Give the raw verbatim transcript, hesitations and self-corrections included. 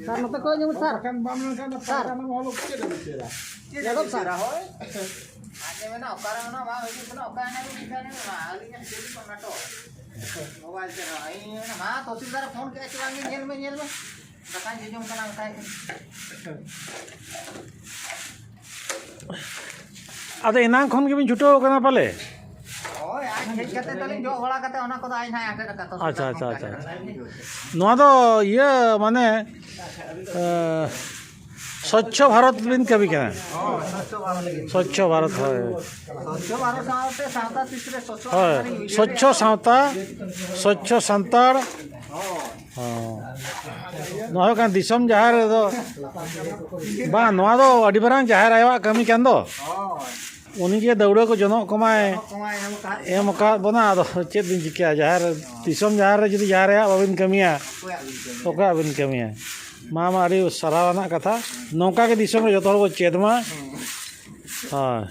ᱥᱟᱨ, ᱱᱚᱛᱮ ᱠᱚᱭᱚᱜ ᱧᱚᱜ ᱢᱮ, ᱥᱟᱨ᱾ ᱵᱟᱠᱷᱟᱱ ᱵᱟᱢ ᱢᱮᱱᱠᱷᱟᱱ ᱫᱚ ᱥᱟᱨ᱾ ᱯᱟᱭᱨᱟ ᱢᱟ ᱦᱚᱞᱚ ᱪᱮᱫ ᱮᱢ ᱪᱮᱫᱟ? ᱪᱮᱫ ᱮᱢ ᱪᱮᱫᱟ, ᱦᱳᱭ? ᱟᱡ ᱮ ᱢᱮᱱᱟ, "ᱚᱠᱟᱨᱮ ᱢᱮᱱᱟᱢᱟ? ᱵᱟᱝ ᱦᱤᱡᱩᱜ ᱠᱟᱱᱟ, ᱚᱠᱟ ᱦᱮᱱᱟᱜ ᱵᱤᱱ ᱴᱷᱤᱠᱟᱹ ᱧᱟᱢᱟ? ᱟᱹᱞᱤᱧᱟᱜ ᱪᱮᱫ ᱠᱚ ᱱᱟᱴᱚᱠ?" ᱢᱳᱵᱟᱭᱤᱞ ᱛᱮ ᱨᱚᱲ᱾ ᱤᱧ ᱢᱮᱱᱟ, "ᱢᱟ, ᱛᱚᱦᱥᱤᱞᱫᱟᱨ ᱮ ᱯᱷᱳᱱ ᱠᱮᱫᱟ ᱪᱮ ᱵᱟᱝ ᱜᱮ? ᱧᱮᱞ ᱢᱮ, ᱧᱮᱞ ᱢᱮ, ᱫᱟᱠᱟᱧ ᱡᱚᱡᱚᱢ ᱠᱟᱱᱟ," ᱚᱱᱠᱟᱭ᱾ ᱟᱫᱚ ᱮᱱᱟᱝ ᱠᱷᱚᱱ ᱜᱮᱵᱤᱱ ᱪᱷᱩᱴᱟᱹᱣ ᱠᱟᱱᱟ ᱯᱟᱞᱮ? ᱦᱳᱭ, ᱟᱡ ᱦᱮᱡ ᱠᱟᱛᱮ ᱛᱟᱹᱞᱤᱧ ᱡᱚᱜ ᱵᱟᱲᱟ ᱠᱟᱛᱮ ᱚᱱᱟ ᱠᱚᱫᱚ ᱟᱡ ᱱᱟᱦᱟᱜ ᱟᱴᱮᱫ ᱟᱠᱟᱫ ᱛᱚ᱾ ᱟᱪᱪᱷᱟ, ᱟᱪᱪᱷᱟ, ᱟᱪᱪᱷᱟ, ᱟᱪᱪᱷᱟ᱾ ᱱᱚᱣᱟ ᱫᱚ ᱤᱭᱟᱹ, ᱢᱟᱱᱮ, ᱮ, ᱥᱚᱪᱪᱷᱚ ᱵᱷᱟᱨᱚᱛ ᱵᱤᱱ ᱠᱟᱹᱢᱤ ᱠᱟᱱᱟ᱾ ᱦᱳᱭ, ᱥᱚᱪᱪᱷᱚ ᱵᱷᱟᱨᱚᱛ ᱞᱟᱹᱜᱤᱫ᱾ ᱥᱚᱪᱪᱷᱚ ᱵᱷᱟᱨᱚᱛ, ᱦᱳᱭ᱾ ᱥᱚᱪᱪᱷᱚ ᱵᱷᱟᱨᱚᱛ ᱥᱟᱶᱛᱮ ᱥᱟᱶᱛᱟ ᱛᱤᱥᱨᱮ ᱥᱚᱪᱪᱷᱚ ᱦᱳᱭ, ᱵᱷᱟᱨᱚᱛ ᱞᱤᱧ ᱩᱭᱦᱟᱹᱨ ᱥᱚᱪᱪᱷᱚ ᱞᱮᱫᱼᱟ᱾ ᱥᱟᱶᱛᱟ, ᱥᱚᱪᱪᱷᱚ ᱥᱟᱱᱛᱟᱲ᱾ ᱦᱳᱭ᱾ ᱦᱚᱸ᱾ ᱱᱚᱣᱟ ᱦᱩᱭᱩᱜ ᱠᱟᱱᱟ ᱫᱤᱥᱚᱢ ᱡᱟᱦᱮᱨ ᱨᱮᱫᱚ, ᱵᱟᱝ, ᱱᱚᱣᱟ ᱫᱚ ᱟᱹᱰᱤ ᱢᱟᱨᱟᱝ ᱡᱟᱦᱮᱨ ᱟᱭᱳᱣᱟᱜ ᱠᱟᱹᱢᱤ ᱠᱟᱱ ᱫᱚ᱾ ᱦᱳᱭ᱾ ᱩᱱᱤ ᱜᱮ ᱫᱟᱹᱣᱲᱟᱹ ᱠᱚ ᱡᱚᱱᱚᱜ ᱠᱚᱢᱟᱭ ᱚᱠᱚᱭ ᱮᱢ ᱟᱠᱟᱫ ᱵᱚᱱᱟ, ᱟᱫᱚ ᱪᱮᱫ ᱵᱤᱱ ᱪᱤᱠᱟᱹᱭᱟ? ᱡᱟᱦᱮᱸ ᱨᱮ, ᱫᱤᱥᱚᱢ ᱡᱟᱦᱮᱸ ᱨᱮ ᱡᱩᱫᱤ ᱡᱟᱦᱮᱨ ᱟᱭᱳᱣᱟᱜ ᱵᱟᱵᱤᱱ ᱠᱟᱹᱢᱤᱭᱟ, ᱚᱠᱚᱭᱟᱜ ᱵᱤᱱ ᱠᱟᱹᱢᱤᱭᱟ? ᱚᱠᱚᱭᱟᱜ ᱵᱤᱱ ᱠᱟᱹᱢᱤᱭᱟ? ᱢᱟ, ᱢᱟ, ᱟᱹᱰᱤ ᱥᱟᱨᱦᱟᱣ ᱨᱮᱱᱟᱜ ᱠᱟᱛᱷᱟ᱾ ᱱᱚᱝᱠᱟ ᱜᱮ ᱫᱤᱥᱚᱢ ᱨᱮ ᱡᱚᱛᱚ ᱦᱚᱲ ᱵᱚ ᱪᱮᱫ ᱢᱟ᱾ ᱦᱮᱸ᱾ ᱦᱳᱭ᱾